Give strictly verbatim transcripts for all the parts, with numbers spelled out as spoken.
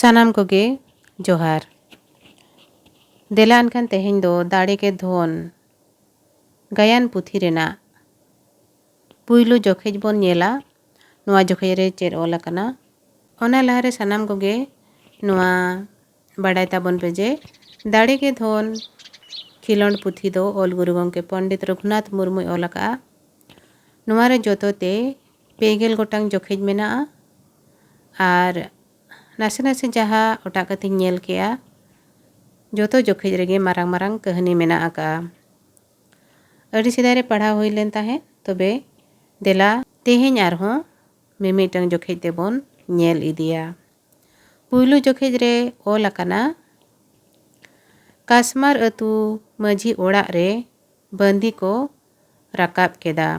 ᱥᱟᱱᱟᱢ ᱠᱚᱜᱮ ᱡᱚᱦᱟᱨ᱾ ᱫᱮᱞᱟ ᱮᱱᱠᱷᱟᱱ ᱛᱮᱦᱮᱧ ᱫᱚ ᱫᱟᱲᱮ ᱜᱮ ᱫᱷᱚᱱ ᱜᱟᱭᱟᱱ ᱯᱩᱛᱷᱤ ᱨᱮᱱᱟᱜ ᱯᱩᱭᱞᱩ ᱡᱚᱠᱷᱮᱡ ᱵᱚᱱ ᱧᱮᱞᱟ, ᱱᱚᱣᱟ ᱡᱚᱠᱷᱮᱡ ᱨᱮ ᱪᱮᱫ ᱚᱞ ᱟᱠᱟᱱᱟ᱾ ᱚᱱᱟ ᱞᱟᱦᱟᱨᱮ ᱥᱟᱱᱟᱢ ᱠᱚᱜᱮ ᱱᱚᱣᱟ ᱵᱟᱰᱟᱭ ᱛᱟᱵᱚᱱ ᱯᱮ ᱡᱮ ᱫᱟᱲᱮ ᱜᱮ ᱫᱷᱚᱱ ᱠᱷᱮᱞᱳᱸᱰ ᱯᱩᱛᱷᱤ ᱫᱚ ᱚᱞ ᱜᱩᱨᱩ ᱜᱚᱢᱠᱮ ᱯᱚᱱᱰᱤᱛ ᱨᱚᱜᱷᱩᱱᱟᱛᱷ ᱢᱩᱨᱢᱩᱭ ᱚᱞ ᱟᱠᱟᱫᱼᱟ᱾ ᱱᱚᱣᱟ ᱨᱮ ᱡᱚᱛᱚ ᱛᱮ ᱯᱮ ᱜᱮᱞ ᱜᱚᱴᱟᱝ ᱡᱚᱠᱷᱮᱡ ᱢᱮᱱᱟᱜᱼᱟ᱾ ᱟᱨ ᱱᱟᱥᱮ ᱱᱟᱥᱮ ᱡᱟᱦᱟᱸ ᱚᱴᱟᱜ ᱠᱟᱛᱮᱧ ᱧᱮᱞ ᱠᱮᱜᱼᱟ, ᱡᱚᱛᱚ ᱡᱚᱠᱷᱮᱡ ᱨᱮᱜᱮ ᱢᱟᱨᱟᱝ ᱢᱟᱨᱟᱝ ᱠᱟᱹᱦᱱᱤ ᱢᱮᱱᱟᱜ ᱟᱠᱟᱫᱼᱟ᱾ ᱟᱹᱰᱤ ᱥᱮᱫᱟᱭ ᱨᱮ ᱯᱟᱲᱦᱟᱣ ᱦᱩᱭ ᱞᱮᱱ ᱛᱟᱦᱮᱸᱫ, ᱛᱚᱵᱮ ᱫᱮᱞᱟ ᱛᱮᱦᱮᱧ ᱟᱨᱦᱚᱸ ᱢᱤᱢᱤᱫᱴᱟᱝ ᱡᱚᱠᱷᱮᱡ ᱛᱮᱵᱚᱱ ᱧᱮᱞ ᱤᱫᱤᱭᱟ᱾ ᱯᱩᱭᱞᱩ ᱡᱚᱠᱷᱮᱡ ᱨᱮ ᱚᱞ ᱟᱠᱟᱱᱟ, ᱠᱟᱥᱢᱟᱨ ᱟᱹᱛᱩ ᱢᱟᱹᱡᱷᱤ ᱚᱲᱟᱜ ᱨᱮ ᱵᱟᱹᱱᱫᱤ ᱠᱚ ᱨᱟᱠᱟᱵ ᱠᱮᱫᱟ᱾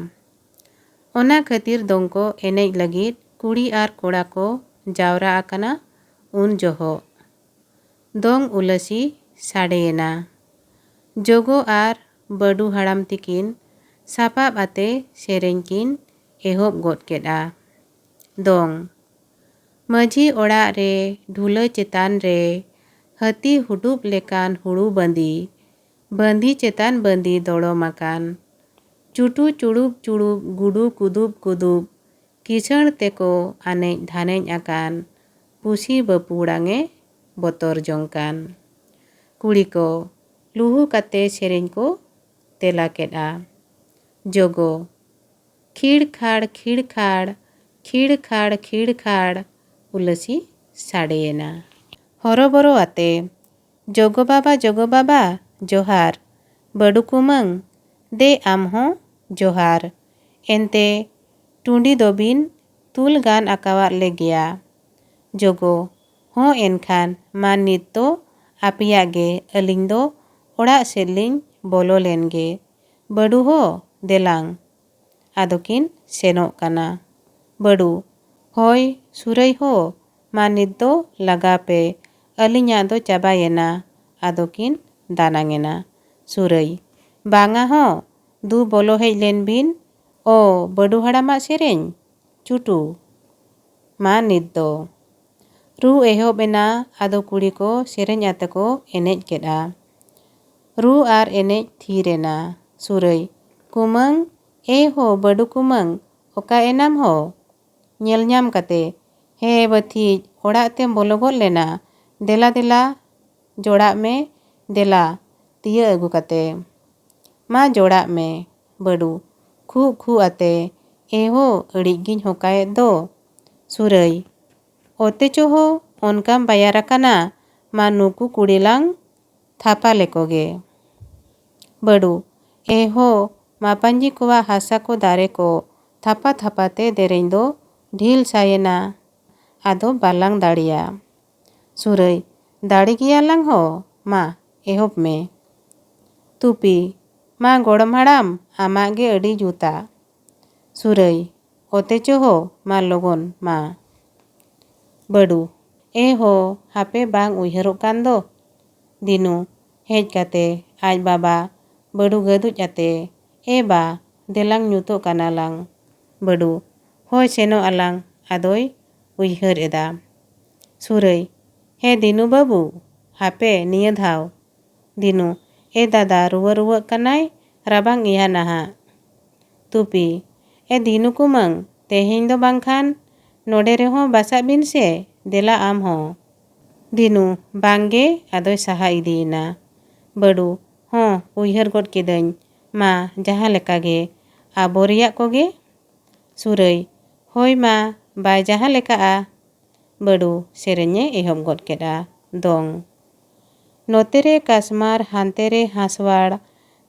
ᱚᱱᱟ ᱠᱷᱟᱹᱛᱤᱨ ᱫᱚᱝ ᱠᱚ ᱮᱱᱮᱡ ᱞᱟᱹᱜᱤᱫ ᱠᱩᱲᱤ ᱟᱨ ᱠᱚᱲᱟ ᱠᱚ ᱡᱟᱣᱨᱟ ᱟᱠᱟᱱᱟ ᱩᱱ ᱡᱚᱦᱚᱜ᱾ ᱫᱚᱝ ᱩᱞᱟᱹᱥᱤ ᱥᱟᱰᱮᱭᱮᱱᱟ᱾ ᱡᱚᱜᱚ ᱟᱨ ᱵᱟᱹᱰᱩ ᱦᱟᱲᱟᱢ ᱛᱤᱠᱤᱱ ᱥᱟᱯᱟᱵ ᱟᱛᱮ ᱥᱮᱨᱮᱧ ᱠᱤᱱ ᱮᱦᱚᱵ ᱜᱚᱫ ᱠᱮᱫᱼᱟ᱾ ᱫᱚᱝ᱾ ᱢᱟᱹᱡᱷᱤ ᱚᱲᱟᱜ ᱨᱮ ᱰᱷᱩᱞᱟᱹ ᱪᱮᱛᱟᱱ ᱨᱮ ᱦᱟᱹᱛᱤ ᱦᱩᱰᱩᱵ ᱞᱮᱠᱟᱱ ᱦᱩᱲᱩ ᱵᱟᱹᱱᱫᱤ, ᱵᱟᱹᱱᱫᱤ ᱪᱮᱛᱟᱱ ᱵᱟᱹᱱᱫᱤ ᱫᱚᱲᱚᱢ ᱟᱠᱟᱱ᱾ ᱪᱩᱴᱩ ᱪᱩᱲᱩᱵ ᱪᱩᱲᱩᱵ ᱜᱩᱰᱩ ᱠᱩᱫᱩᱵ ᱠᱩᱫᱩᱵ, ᱠᱤᱥᱟᱹᱬ ᱛᱮᱠᱚ ᱟᱱᱮᱡ ᱫᱷᱟᱱᱮᱡ ᱟᱠᱟᱱ ᱯᱩᱥᱤ ᱵᱟᱹᱯᱩᱲᱟᱝ ᱮ ᱵᱚᱛᱚᱨ ᱡᱚᱝ ᱠᱟᱱ᱾ ᱠᱩᱲᱤ ᱠᱚ ᱞᱩᱦᱩ ᱠᱟᱛᱮ ᱥᱮᱨᱮᱧ ᱠᱚ ᱛᱮᱞᱟ ᱠᱮᱫᱼᱟ᱾ ᱡᱚᱜᱚ᱾ ᱠᱷᱤᱲ ᱠᱷᱟᱲ ᱠᱷᱤᱲ ᱠᱷᱟᱲ, ᱠᱷᱤᱲ ᱠᱷᱟᱲ ᱠᱷᱤᱲ ᱠᱷᱟᱲ ᱩᱞᱟᱹᱥᱤ ᱥᱟᱰᱮᱭᱮᱱᱟ᱾ ᱦᱚᱨᱚᱵᱚᱨᱚ ᱟᱛᱮ, "ᱡᱚᱜᱚ ᱵᱟᱵᱟ, ᱡᱚᱜᱚ ᱵᱟᱵᱟ, ᱡᱚᱦᱟᱨ, ᱵᱟᱹᱰᱩ ᱠᱩᱢᱟᱹᱝ, ᱫᱮ ᱟᱢ ᱦᱚᱸ ᱡᱚᱦᱟᱨ᱾ ᱮᱱᱛᱮ ᱴᱩᱸᱰᱤ ᱫᱚᱵᱤᱱ ᱛᱩᱞ ᱜᱟᱱ ᱟᱠᱟᱣᱟᱫ ᱞᱮ ᱜᱮᱭᱟ᱾" ᱡᱚᱜᱚ᱾ "ᱦᱚᱸ ᱮᱱᱠᱷᱟᱱ ᱢᱟ ᱱᱤᱛ ᱫᱚ ᱟᱯᱮᱭᱟᱜ ᱜᱮ, ᱟᱹᱞᱤᱧ ᱫᱚ ᱚᱲᱟᱜ ᱥᱮᱫ ᱞᱤᱧ ᱵᱚᱞᱚ ᱞᱮᱱ ᱜᱮ᱾ ᱵᱟᱹᱰᱩ ᱦᱚ, ᱫᱮᱞᱟᱝ᱾" ᱟᱫᱚ ᱠᱤᱱ ᱥᱮᱱᱚᱜ ᱠᱟᱱᱟ᱾ ᱵᱟᱹᱰᱩ᱾ "ᱦᱳᱭ, ᱥᱩᱨᱟᱹᱭ ᱦᱚ, ᱢᱟ ᱱᱤᱛ ᱫᱚ ᱞᱟᱜᱟ ᱯᱮ, ᱟᱹᱞᱤᱧᱟᱜ ᱫᱚ ᱪᱟᱵᱟᱭᱮᱱᱟ᱾" ᱟᱫᱚ ᱠᱤᱱ ᱫᱟᱱᱟᱝ ᱮᱱᱟ᱾ ᱥᱩᱨᱟᱹᱭ᱾ "ᱵᱟᱝᱟ ᱦᱚ, ᱫᱩ ᱵᱚᱞᱚ ᱦᱮᱡ ᱞᱮᱱ ᱵᱤᱱ᱾ ᱚ, ᱵᱟᱹᱰᱩ ᱦᱟᱲᱟᱢᱟᱜ ᱥᱮᱨᱮᱧ? ᱪᱩᱴᱩ᱾ ᱢᱟ ᱱᱤᱛ ᱫᱚ᱾ ᱨᱩ ᱮᱦᱚᱵ ᱮᱱᱟ, ᱟᱫᱚ ᱠᱩᱲᱤ ᱠᱚ ᱥᱮᱨᱮᱧ ᱟᱛᱮ ᱠᱚ ᱮᱱᱮᱡ ᱠᱮᱫᱼᱟ᱾ ᱨᱩ ᱟᱨ ᱮᱱᱮᱡ ᱛᱷᱤᱨ ᱮᱱᱟ᱾ ᱥᱩᱨᱟᱹᱭ, ᱠᱩᱢᱟᱹᱝ, ᱮ ᱦᱳ, ᱵᱟᱹᱰᱩ ᱠᱩᱢᱟᱹᱝ, ᱚᱠᱟ ᱮᱱᱟᱢ ᱦᱳ? ᱧᱮᱞ ᱧᱟᱢ ᱠᱟᱛᱮ, ᱦᱮ ᱵᱟᱹᱛᱷᱤᱡ, ᱚᱲᱟᱜ ᱛᱮᱢ ᱵᱚᱞᱚ ᱜᱚᱫ ᱞᱮᱱᱟ? ᱫᱮᱞᱟ ᱫᱮᱞᱟ, ᱡᱚᱲᱟᱜ ᱢᱮ, ᱫᱮᱞᱟ, ᱛᱤᱭᱟᱹ ᱟᱹᱜᱩ ᱠᱟᱛᱮ᱾ ᱢᱟ ᱡᱚᱲᱟᱜ ᱢᱮ᱾ ᱵᱟᱹᱰᱩ, ᱠᱷᱩᱜ ᱠᱷᱩᱜ ᱟᱛᱮ, ᱮ ᱦᱳ, ᱟᱹᱲᱤᱡ ᱜᱤᱧ ᱦᱚᱠᱟᱭᱮᱫ ᱫᱚ᱾ ᱥᱩᱨᱟᱹᱭ, ᱚᱛᱮ ᱪᱚ ᱦᱳ, ᱚᱱᱠᱟᱢ ᱵᱟᱭᱟᱨ ᱟᱠᱟᱱᱟ, ᱢᱟ ᱱᱩᱠᱩ ᱠᱩᱲᱤ ᱞᱟᱝ ᱛᱷᱟᱯᱟ ᱞᱮᱠᱚ ᱜᱮ᱾ ᱵᱟᱹᱰᱩ, ᱮ ᱦᱳ, ᱢᱟᱯᱟᱧᱡᱤ ᱠᱚᱣᱟᱜ ᱦᱟᱥᱟ ᱠᱚ ᱫᱟᱨᱮ ᱠᱚ ᱛᱷᱟᱯᱟ ᱛᱷᱟᱯᱟ ᱛᱮ ᱫᱮᱨᱮᱧ ᱫᱚ ᱰᱷᱤᱞ ᱥᱟᱭᱮᱱᱟ, ᱟᱫᱚ ᱵᱟᱞᱟᱝ ᱫᱟᱲᱮᱭᱟ᱾ ᱥᱩᱨᱟᱹᱭ, ᱫᱟᱲᱮ ᱜᱮᱭᱟᱞᱟᱝ ᱦᱳ, ᱢᱟ ᱮᱦᱚᱵ ᱢᱮ᱾ ᱛᱩᱯᱤ, ᱢᱟ ᱜᱚᱲᱚᱢ ᱦᱟᱲᱟᱢ, ᱟᱢᱟᱜ ᱜᱮ ᱟᱹᱰᱤ ᱡᱩᱛᱟ᱾ ᱥᱩᱨᱟᱹᱭ, ᱚᱛᱮ ᱪᱚ ᱦᱳ, ᱢᱟ ᱞᱚᱜᱚᱱ, ᱢᱟ᱾ ᱵᱟᱹᱰᱩ, ᱮ ᱦᱳ, ᱦᱟᱯᱮ ᱵᱟᱝ ᱩᱭᱦᱟᱹᱨᱚᱜ ᱠᱟᱱ ᱫᱚ᱾ ᱫᱤᱱᱩ, ᱦᱮᱡ ᱠᱟᱛᱮ, ᱟᱡ ᱵᱟᱵᱟ, ᱵᱟᱹᱰᱩ ᱜᱟᱹᱫᱩᱡ ᱟᱛᱮ, ᱮ ᱵᱟ, ᱫᱮᱞᱟᱝ ᱧᱩᱛᱚᱜ ᱠᱟᱱᱟ ᱞᱟᱝ᱾ ᱵᱟᱹᱰᱩ, ᱦᱳᱭ ᱥᱮᱱᱚᱜ ᱟᱞᱟᱝ, ᱟᱫᱚᱭ ᱩᱭᱦᱟᱹᱨ ᱮᱫᱟ᱾ ᱥᱩᱨᱟᱹᱭ, ᱦᱮ ᱫᱤᱱᱩ ᱵᱟᱹᱵᱩ, ᱦᱟᱯᱮ ᱱᱤᱭᱟᱹ ᱫᱷᱟᱣ᱾ ᱫᱤᱱᱩ, ᱮ ᱫᱟᱫᱟ, ᱨᱩᱣᱟᱹ ᱨᱩᱣᱟᱹᱜ ᱠᱟᱱᱟᱭ, ᱨᱟᱵᱟᱝ ᱮᱭᱟ ᱱᱟᱦᱟᱜ᱾ ᱛᱩᱯᱤ, ᱮ ᱫᱤᱱᱩ ᱠᱩᱢᱟᱹᱝ, ᱛᱮᱦᱮᱧ ᱫᱚ ᱵᱟᱝᱠᱷᱟᱱ ᱱᱚᱰᱮ ᱨᱮᱦᱚᱸ ᱵᱟᱥᱟᱜ ᱵᱤᱱ ᱥᱮ, ᱫᱮᱞᱟ ᱟᱢ ᱦᱚᱸ᱾ ᱫᱤᱱᱩ, ᱵᱟᱝ ᱜᱮ, ᱟᱫᱚᱭ ᱥᱟᱦᱟ ᱤᱫᱤᱭᱮᱱᱟ᱾ ᱵᱟᱹᱰᱩ, ᱦᱚᱸ, ᱩᱭᱦᱟᱹᱨ ᱜᱚᱫ ᱠᱤᱫᱟᱹᱧ, ᱢᱟ, ᱡᱟᱦᱟᱸ ᱞᱮᱠᱟ ᱜᱮ, ᱟᱵᱚ ᱨᱮᱭᱟᱜ ᱠᱚᱜᱮ᱾ ᱥᱩᱨᱟᱹᱭ, ᱦᱳᱭ ᱢᱟ, ᱵᱟᱭ ᱡᱟᱦᱟᱸ ᱞᱮᱠᱟᱜᱼᱟ᱾ ᱵᱟᱹᱰᱩ ᱥᱮᱨᱮᱧᱮ ᱮᱦᱚᱵ ᱜᱚᱫ ᱠᱮᱫᱼᱟ, ᱫᱚᱝ᱾ ᱱᱚᱛᱮ ᱨᱮ ᱠᱟᱥᱢᱟᱨ, ᱦᱟᱱᱛᱮ ᱨᱮ ᱦᱟᱸᱥᱣᱟᱲ,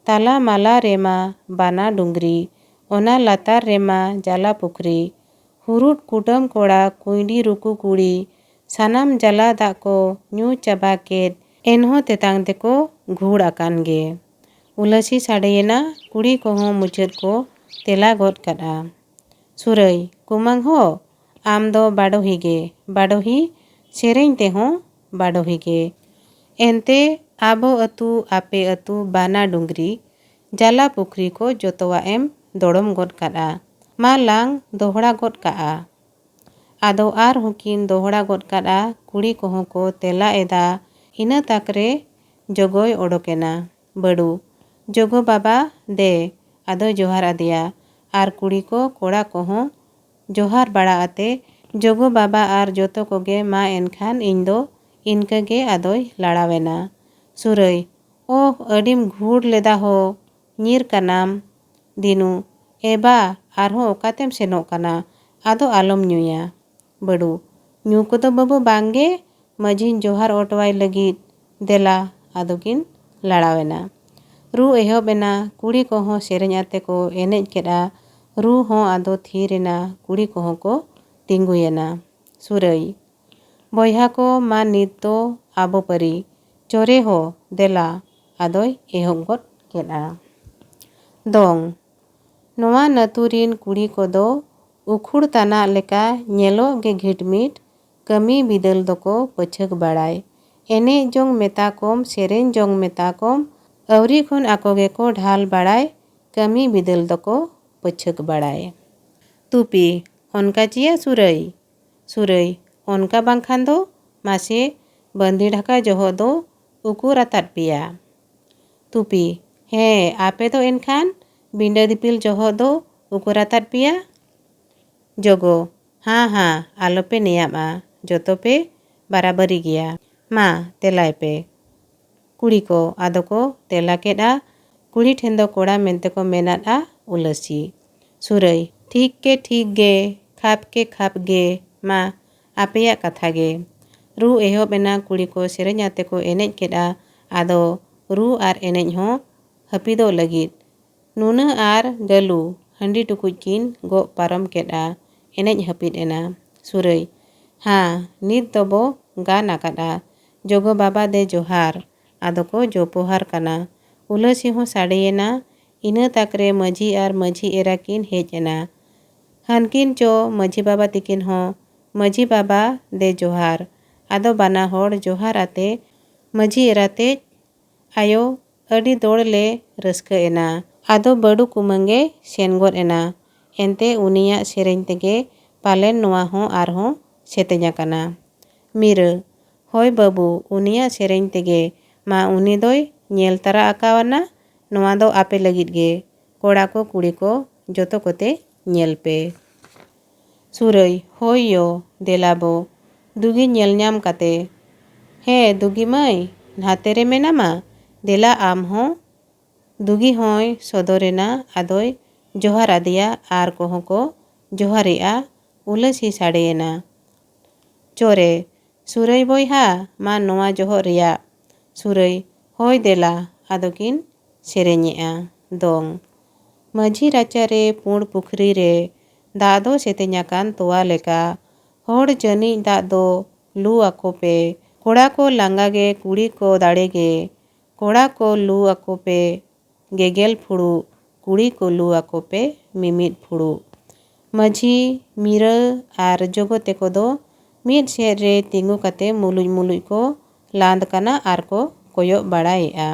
ᱛᱟᱞᱟ ᱢᱟᱞᱟ ᱨᱮᱢᱟ ᱵᱟᱱᱟ ᱰᱩᱝᱨᱤ, ᱚᱱᱟ ᱞᱟᱛᱟᱨ ᱨᱮᱢᱟ ᱡᱟᱞᱟ ᱯᱩᱠᱷᱨᱤ, ᱦᱩᱨᱩᱴ ᱠᱩᱴᱟᱹᱢ ᱠᱚᱲᱟ, ᱠᱩᱸᱭᱰᱤ ᱨᱩᱠᱩ ᱠᱩᱲᱤ, ᱥᱟᱱᱟᱢ ᱡᱟᱞᱟ ᱫᱟᱜ ᱠᱚ ᱧᱩ ᱪᱟᱵᱟ ᱠᱮᱫ, ᱮᱱᱦᱚᱸ ᱛᱮᱛᱟᱝ ᱛᱮᱠᱚ ᱜᱷᱩᱲ ᱟᱠᱟᱱ ᱜᱮ᱾ ᱩᱞᱟᱹᱥᱤ ᱥᱟᱰᱮᱭᱮᱱᱟ, ᱠᱩᱲᱤ ᱠᱚᱦᱚᱸ ᱢᱩᱪᱟᱹᱫ ᱠᱚ ᱛᱮᱞᱟ ᱜᱚᱫ ᱠᱟᱫᱼᱟ᱾ ᱥᱩᱨᱟᱹᱭ, ᱠᱩᱢᱟᱹᱝ ᱦᱳ, ᱟᱢ ᱫᱚ ᱵᱟᱰᱚᱦᱤ ᱜᱮ, ᱵᱟᱰᱚᱦᱤ, ᱥᱮᱨᱮᱧ ᱛᱮᱦᱚᱸ ᱵᱟᱰᱚᱦᱤ ᱜᱮ᱾ ᱮᱱᱛᱮ ᱟᱵᱚ ᱟᱹᱛᱩ, ᱟᱯᱮ ᱟᱹᱛᱩ, ᱵᱟᱱᱟ ᱰᱩᱝᱨᱤ, ᱡᱟᱞᱟ ᱯᱩᱠᱷᱨᱤ ᱠᱚ ᱡᱚᱛᱚᱣᱟᱜ ᱮᱢ ᱫᱚᱲᱚᱢ ᱜᱚᱫ ᱠᱟᱫᱼᱟ᱾ ᱢᱟ ᱞᱟᱝ ᱫᱚᱦᱲᱟ ᱜᱚᱫ ᱠᱟᱜᱼᱟ᱾ ᱟᱫᱚ ᱟᱨᱦᱚᱸ ᱠᱤᱱ ᱫᱚᱦᱲᱟ ᱜᱚᱫ ᱠᱟᱫᱼᱟ᱾ ᱠᱩᱲᱤ ᱠᱚᱦᱚᱸ ᱠᱚ ᱛᱮᱞᱟ ᱮᱫᱟ᱾ ᱤᱱᱟᱹ ᱛᱟᱠ ᱨᱮ ᱡᱚᱜᱚᱭ ᱚᱰᱚᱠ ᱮᱱᱟ᱾ ᱵᱟᱹᱲᱩ, ᱡᱚᱜᱚ ᱵᱟᱵᱟ, ᱫᱮ᱾ ᱟᱫᱚᱭ ᱡᱚᱦᱟᱨ ᱟᱫᱮᱭᱟ᱾ ᱟᱨ ᱠᱩᱲᱤ ᱠᱚ ᱠᱚᱲᱟ ᱠᱚᱦᱚᱸ ᱡᱚᱦᱟᱨ ᱵᱟᱲᱟ ᱟᱛᱮ ᱡᱚᱜᱚ ᱵᱟᱵᱟ ᱟᱨ ᱡᱚᱛᱚ ᱠᱚᱜᱮ, ᱢᱟ ᱮᱱᱠᱷᱟᱱ ᱤᱧ ᱫᱚ ᱤᱱᱠᱟᱹ ᱜᱮ᱾ ᱟᱫᱚᱭ ᱞᱟᱲᱟᱣ ᱮᱱᱟ᱾ ᱥᱩᱨᱟᱹᱭ, ᱳᱦ, ᱟᱹᱰᱤᱢ ᱜᱷᱩᱲ ᱞᱮᱫᱟ ᱦᱳ, ᱧᱤᱨ ᱠᱟᱱᱟᱢ᱾ ᱫᱤᱱᱩ, ᱮ ᱵᱟ, ᱟᱨᱦᱚᱸ ᱚᱠᱟᱛᱮᱢ ᱥᱮᱱᱚᱜ ᱠᱟᱱᱟ? ᱟᱫᱚ ᱟᱞᱚᱢ ᱧᱩᱭᱟ᱾ ᱵᱟᱹᱲᱩ, ᱧᱩ ᱠᱚᱫᱚ ᱵᱟᱹᱵᱩ ᱵᱟᱝ ᱜᱮ, ᱢᱟᱹᱡᱷᱤᱧ ᱡᱚᱦᱟᱨ ᱚᱴᱚᱣᱟᱭ ᱞᱟᱹᱜᱤᱫ᱾ ᱫᱮᱞᱟ, ᱟᱫᱚ ᱠᱤᱱ ᱞᱟᱲᱟᱣ ᱮᱱᱟ᱾ ᱨᱩ ᱮᱦᱚᱵ ᱮᱱᱟ᱾ ᱠᱩᱲᱤ ᱠᱚᱦᱚᱸ ᱥᱮᱨᱮᱧ ᱟᱛᱮ ᱠᱚ ᱮᱱᱮᱡ ᱠᱮᱫᱼᱟ᱾ ᱨᱩ ᱦᱚᱸ ᱟᱫᱚ ᱛᱷᱤᱨ ᱮᱱᱟ᱾ ᱠᱩᱲᱤ ᱠᱚᱦᱚᱸ ᱠᱚ ᱛᱤᱸᱜᱩᱭᱮᱱᱟ᱾ ᱥᱩᱨᱟᱹᱭ, ᱵᱚᱭᱦᱟ ᱠᱚ, ᱢᱟ ᱱᱤᱛ ᱫᱚ ᱟᱵᱚ ᱯᱟᱹᱨᱤ᱾ ᱪᱚᱨᱮ ᱦᱚ, ᱫᱮᱞᱟ᱾ ᱟᱫᱚᱭ ᱮᱦᱚᱵ ᱜᱚᱫ ᱠᱮᱫᱼᱟ᱾ ᱫᱚᱝ᱾ ᱱᱚᱣᱟ ᱱᱟᱹᱛᱩ ᱨᱤᱱ ᱠᱩᱲᱤ ᱠᱚᱫᱚ ᱩᱠᱷᱩᱲ ᱛᱟᱱᱟᱜ ᱞᱮᱠᱟ ᱧᱮᱞᱚᱜ ᱜᱮ ᱜᱷᱤᱴᱢᱤᱴ, ᱠᱟᱹᱢᱤ ᱵᱤᱫᱟᱹᱞ ᱫᱚᱠᱚ ᱯᱟᱹᱪᱷᱟᱹᱠ ᱵᱟᱲᱟᱭ᱾ ᱮᱱᱮᱡ ᱡᱚᱝ ᱢᱮᱛᱟ ᱠᱚᱢ, ᱥᱮᱨᱮᱧ ᱡᱚᱝ ᱢᱮᱛᱟ ᱠᱚᱢ, ᱟᱹᱣᱨᱤ ᱠᱷᱚᱱ ᱟᱠᱚ ᱜᱮᱠᱚ ᱰᱷᱟᱞ ᱵᱟᱲᱟᱭ, ᱠᱟᱹᱢᱤ ᱵᱤᱫᱟᱹᱞ ᱫᱚᱠᱚ ᱯᱟᱹᱪᱷᱟᱹᱠ ᱵᱟᱲᱟᱭ᱾ ᱛᱩᱯᱤ, ᱚᱱᱠᱟ ᱪᱮᱭᱟ ᱥᱩᱨᱟᱹᱭ? ᱥᱩᱨᱟᱹᱭ, ᱚᱱᱠᱟ ᱵᱟᱝᱠᱷᱟᱱ ᱫᱚ ᱢᱟᱥᱮ ᱵᱟᱸᱫᱤ ᱰᱷᱟᱠᱟ ᱡᱚᱦᱚᱜ ᱫᱚ ᱩᱠᱩ ᱨᱟᱛᱟᱫ ᱯᱮᱭᱟ᱾ ᱛᱩᱯᱤ, ᱦᱮᱸ, ᱟᱯᱮ ᱫᱚ ᱮᱱᱠᱷᱟᱱ ᱵᱤᱸᱰᱟᱹ ᱫᱤᱯᱤᱞ ᱡᱚᱦᱚᱜ ᱫᱚ ᱩᱠᱩ ᱨᱟᱛᱟᱫ ᱯᱮᱭᱟ? ᱡᱚᱜᱚ, ᱦᱟᱸ ᱦᱟᱸ, ᱟᱞᱚᱯᱮ ᱱᱮᱭᱟᱵᱼᱟ, ᱡᱚᱛᱚ ᱯᱮ ᱵᱟᱨᱟᱵᱟᱹᱨᱤ ᱜᱮᱭᱟ᱾ ᱢᱟ, ᱛᱮᱞᱟᱭ ᱯᱮ᱾ ᱠᱩᱲᱤ ᱠᱚ ᱟᱫᱚ ᱠᱚ ᱛᱮᱞᱟ ᱠᱮᱫᱼᱟ᱾ ᱠᱩᱲᱤ ᱴᱷᱮᱱ ᱫᱚ ᱠᱚᱲᱟ ᱢᱮᱱᱛᱮ ᱠᱚ ᱢᱮᱱᱟᱫᱼᱟ ᱩᱞᱟᱹᱥᱤ᱾ ᱥᱩᱨᱟᱹᱭ, ᱴᱷᱤᱠ ᱠᱮ ᱴᱷᱤᱠ ᱜᱮ, ᱠᱷᱟᱯ ᱠᱮ ᱠᱷᱟᱯ ᱜᱮ, ᱢᱟ ᱟᱯᱮᱭᱟᱜ ᱠᱟᱛᱷᱟ ᱜᱮ᱾ ᱨᱩ ᱮᱦᱚᱵ ᱮᱱᱟ᱾ ᱠᱩᱲᱤ ᱠᱚ ᱥᱮᱨᱮᱧ ᱟᱛᱮ ᱠᱚ ᱮᱱᱮᱡ ᱠᱮᱫᱼᱟ᱾ ᱟᱫᱚ ᱨᱩ ᱟᱨ ᱮᱱᱮᱡ ᱦᱚᱸ ᱦᱟᱹᱯᱤᱫᱚᱜ ᱞᱟᱹᱜᱤᱫ᱾ ᱱᱩᱱᱟᱹ ᱟᱨ ᱜᱟᱹᱞᱩ ᱦᱟᱺᱰᱤ ᱴᱩᱠᱩᱡ ᱠᱤᱱ ᱜᱚᱜ ᱯᱟᱨᱚᱢ ᱠᱮᱫᱼᱟ᱾ ᱮᱱᱮᱡ ᱦᱟᱹᱯᱤᱫ ᱮᱱᱟ᱾ ᱥᱩᱨᱟᱹᱭ, ᱦᱟᱸ, ᱱᱤᱛ ᱫᱚᱵᱚ ᱜᱟᱱ ᱟᱠᱟᱫᱼᱟ᱾ ᱡᱚᱜᱚ ᱵᱟᱵᱟ ᱫᱮ ᱡᱚᱦᱟᱨ᱾ ᱟᱫᱚ ᱠᱚ ᱡᱚᱯᱚᱦᱟᱨ ᱠᱟᱱᱟ᱾ ᱩᱞᱟᱹᱥᱤ ᱦᱚᱸ ᱥᱟᱰᱮᱭᱮᱱᱟ᱾ ᱤᱱᱟᱹ ᱛᱟᱠ ᱨᱮ ᱢᱟᱹᱡᱷᱤ ᱟᱨ ᱢᱟᱹᱡᱷᱤ ᱮᱨᱟ ᱠᱤᱱ ᱦᱮᱡ ᱮᱱᱟ᱾ ᱦᱟᱱᱠᱤᱱ ᱪᱚ ᱢᱟᱹᱡᱷᱤ ᱵᱟᱵᱟ ᱛᱤᱠᱤᱱ ᱦᱚᱸ, ᱢᱟᱹᱡᱷᱤ ᱵᱟᱵᱟ ᱫᱮ ᱡᱚᱦᱟᱨ᱾ ᱟᱫᱚ ᱵᱟᱱᱟ ᱦᱚᱲ ᱡᱚᱦᱟᱨ ᱟᱛᱮ ᱢᱟᱹᱡᱷᱤ ᱮᱨᱟ ᱛᱮᱡ ᱟᱭᱳ ᱟᱹᱰᱤ ᱫᱚᱲ ᱞᱮ ᱨᱟᱹᱥᱠᱟᱹ ᱮᱱᱟ᱾ ᱟᱫᱚ ᱵᱟᱹᱰᱩ ᱠᱩᱢᱟᱹᱝ ᱮ ᱥᱮᱱ ᱜᱚᱫ ᱮᱱᱟ᱾ ᱮᱱᱛᱮ ᱩᱱᱤᱭᱟᱜ ᱥᱮᱨᱮᱧ ᱛᱮᱜᱮ ᱯᱟᱞᱮᱱ ᱱᱚᱣᱟ ᱦᱚᱸ ᱟᱨᱦᱚᱸ ᱥᱮᱛᱮᱧ ᱟᱠᱟᱱᱟ᱾ ᱢᱤᱨᱟᱹ, ᱦᱳᱭ ᱵᱟᱹᱵᱩ, ᱩᱱᱤᱭᱟᱜ ᱥᱮᱨᱮᱧ ᱛᱮᱜᱮ ᱢᱟ ᱩᱱᱤ ᱫᱚᱭ ᱧᱮᱞ ᱛᱟᱨᱟ ᱟᱠᱟᱣᱟᱱᱟ, ᱱᱚᱣᱟ ᱫᱚ ᱟᱯᱮ ᱞᱟᱹᱜᱤᱫ ᱜᱮ, ᱠᱚᱲᱟ ᱠᱚ ᱠᱩᱲᱤ ᱠᱚ ᱡᱚᱛᱚ ᱠᱚᱛᱮ ᱧᱮᱞ ᱯᱮ᱾ ᱥᱩᱨᱟᱹᱭ, ᱦᱳᱭ ᱭᱳ, ᱫᱮᱞᱟ ᱵᱚ, ᱫᱩᱜᱤ ᱧᱮᱞ ᱧᱟᱢ ᱠᱟᱛᱮ᱾ ᱦᱮᱸ ᱫᱩᱜᱤ ᱢᱟᱹᱭ, ᱱᱟᱛᱮ ᱨᱮ ᱢᱮᱱᱟᱢᱟ, ᱫᱮᱞᱟ ᱟᱢ ᱦᱚᱸ᱾ ᱫᱩᱜᱤ ᱦᱚᱸᱭ ᱥᱚᱫᱚᱨᱮᱱᱟ, ᱟᱫᱚᱭ ᱡᱚᱦᱟᱨ ᱟᱫᱮᱭᱟ ᱟᱨ ᱠᱚᱦᱚᱸ ᱠᱚ ᱡᱚᱦᱟᱨᱮᱜᱼᱟ᱾ ᱩᱞᱟᱹᱥᱤ ᱥᱟᱰᱮᱭᱮᱱᱟ, ᱪᱚᱨᱮ, ᱥᱩᱨᱟᱹᱭ ᱵᱚᱭᱦᱟ, ᱢᱟ ᱱᱚᱣᱟ ᱡᱚᱦᱚᱜ ᱨᱮᱭᱟᱜ᱾ ᱥᱩᱨᱟᱹᱭ, ᱦᱳᱭ ᱫᱮᱞᱟ, ᱟᱫᱚ ᱠᱤᱱ ᱥᱮᱨᱮᱧᱮᱜᱼᱟ ᱫᱚᱝ᱾ ᱢᱟᱹᱡᱷᱤ ᱨᱟᱪᱟᱨᱮ ᱯᱩᱸᱰ ᱯᱩᱠᱷᱨᱤ ᱨᱮ ᱫᱟᱜ ᱫᱚ ᱥᱮᱛᱮᱧ ᱟᱠᱟᱱ ᱛᱚᱣᱟ ᱞᱮᱠᱟ᱾ ᱦᱚᱲ ᱡᱟᱹᱱᱤᱡ ᱫᱟᱜ ᱫᱚ ᱞᱩ ᱟᱠᱚ ᱯᱮ᱾ ᱠᱚᱲᱟ ᱠᱚ ᱞᱟᱸᱜᱟ ᱜᱮ, ᱠᱩᱲᱤ ᱠᱚ ᱫᱟᱲᱮ ᱜᱮ᱾ ᱠᱚᱲᱟ ᱠᱚ ᱞᱩ ᱟᱠᱚ ᱯᱮ ᱜᱮᱜᱮᱞ ᱯᱷᱩᱲᱩᱜ, ᱠᱩᱲᱤ ᱠᱚ ᱞᱩ ᱟᱠᱚ ᱯᱮ ᱢᱤᱢᱤᱫ ᱯᱷᱩᱲᱩᱜ᱾ ᱢᱟᱹᱡᱷᱤ, ᱢᱤᱨᱟᱹ ᱟᱨ ᱡᱚᱜᱚ ᱛᱮᱠᱚ ᱫᱚ ᱢᱤᱫ ᱥᱮᱫ ᱨᱮ ᱛᱤᱸᱜᱩ ᱠᱟᱛᱮ ᱢᱩᱞᱩᱡ ᱢᱩᱞᱩᱡ ᱠᱚ ᱞᱟᱸᱫ ᱠᱟᱱᱟ ᱟᱨ ᱠᱚ ᱠᱚᱭᱚᱜ ᱵᱟᱲᱟᱭᱮᱫᱼᱟ᱾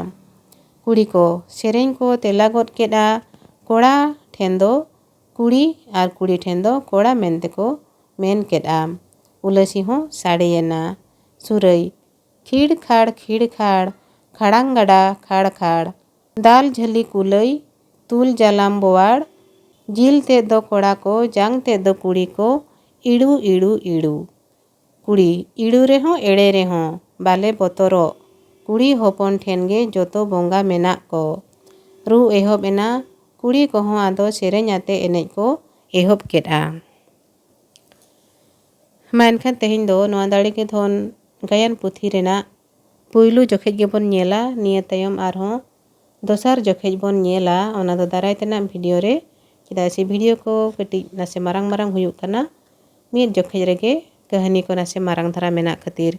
ᱠᱩᱲᱤ ᱠᱚ ᱥᱮᱨᱮᱧ ᱠᱚ ᱛᱮᱞᱟ ᱜᱚᱫ ᱠᱮᱫᱼᱟ᱾ ᱠᱚᱲᱟ ᱴᱷᱮᱱ ᱫᱚ ᱠᱩᱲᱤ ᱟᱨ ᱠᱩᱲᱤ ᱴᱷᱮᱱ ᱫᱚ ᱠᱚᱲᱟ ᱢᱮᱱᱛᱮ ᱠᱚ ᱢᱮᱱ ᱠᱮᱫᱼᱟ᱾ ᱩᱞᱟᱹᱥᱤ ᱦᱚᱸ ᱥᱟᱰᱮᱭᱮᱱᱟ᱾ ᱥᱩᱨᱟᱹᱭ, ᱠᱷᱤᱲ ᱠᱷᱟᱲ ᱠᱷᱤᱲ ᱠᱷᱟᱲ, ᱠᱷᱟᱲᱟᱝ ᱜᱟᱰᱟ ᱠᱷᱟᱲ ᱠᱷᱟᱲ᱾ ᱫᱟᱞ ᱡᱷᱟᱹᱞᱤ ᱠᱩᱞᱟᱹᱭ, ᱛᱩᱞ ᱡᱟᱞᱟᱢ ᱵᱳᱣᱟᱲ᱾ ᱡᱤᱞ ᱛᱮᱫ ᱫᱚ ᱠᱚᱲᱟ ᱠᱚ, ᱡᱟᱝ ᱛᱮᱫ ᱫᱚ ᱠᱩᱲᱤ ᱠᱚ, ᱤᱲᱩ ᱤᱲᱩ ᱤᱲᱩ᱾ ᱠᱩᱲᱤ, ᱤᱲᱩ ᱨᱮᱦᱚᱸ ᱮᱲᱮ ᱨᱮᱦᱚᱸ ᱵᱟᱞᱮ ᱵᱚᱛᱚᱨᱚᱜ᱾ ᱠᱩᱲᱤ ᱦᱚᱯᱚᱱ ᱴᱷᱮᱱ ᱜᱮ ᱡᱚᱛᱚ ᱵᱚᱸᱜᱟ ᱢᱮᱱᱟᱜ ᱠᱚ᱾ ᱨᱩ ᱮᱦᱚᱵ ᱮᱱᱟ᱾ ᱠᱩᱲᱤ ᱠᱚᱦᱚᱸ ᱟᱫᱚ ᱥᱮᱨᱮᱧ ᱟᱛᱮ ᱮᱱᱮᱡ ᱠᱚ ᱮᱦᱚᱵ ᱠᱮᱫᱼᱟ᱾ ᱢᱟ ᱮᱱᱠᱷᱟᱱ ᱛᱮᱦᱮᱧ ᱫᱚ ᱱᱚᱣᱟ ᱫᱟᱲᱮ ᱜᱮ ᱫᱷᱚᱱ ᱜᱟᱭᱟᱱ ᱯᱩᱛᱷᱤ ᱨᱮᱱᱟᱜ ᱯᱩᱭᱞᱩ ᱡᱚᱠᱷᱮᱡ ᱜᱮᱵᱚᱱ ᱧᱮᱞᱟ᱾ ᱱᱤᱭᱟᱹ ᱛᱟᱭᱚᱢ ᱟᱨᱦᱚᱸ ᱫᱚᱥᱟᱨ ᱡᱚᱠᱷᱮᱡ ᱵᱚᱱ ᱧᱮᱞᱟ, ᱚᱱᱟ ᱫᱚ ᱫᱟᱨᱟᱭ ᱛᱮᱱᱟᱜ ᱵᱷᱤᱰᱤᱭᱳ ᱨᱮ᱾ ᱪᱮᱫᱟᱜ ᱥᱮ ᱵᱷᱤᱰᱤᱭᱳ ᱠᱚ ᱠᱟᱹᱴᱤᱡ ᱱᱟᱥᱮ ᱢᱟᱨᱟᱝ ᱢᱟᱨᱟᱝ ᱦᱩᱭᱩᱜ ᱠᱟᱱᱟ, ᱢᱤᱫ ᱡᱚᱠᱷᱮᱡ ᱨᱮᱜᱮ ᱠᱟᱹᱦᱱᱤ ᱠᱚ ᱱᱟᱥᱮ ᱢᱟᱨᱟᱝ ᱫᱷᱟᱨᱟ ᱢᱮᱱᱟᱜ ᱠᱷᱟᱹᱛᱤᱨ᱾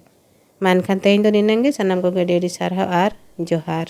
ᱢᱟ ᱮᱱᱠᱷᱟᱱ ᱛᱮᱦᱮᱧ ᱫᱚ ᱱᱤᱱᱟᱹᱝ ᱜᱮ᱾ ᱥᱟᱱᱟᱢ ᱠᱚᱜᱮ ᱟᱹᱰᱤ ᱟᱹᱰᱤ ᱥᱟᱨᱦᱟᱣ ᱟᱨ ᱡᱚᱦᱟᱨ᱾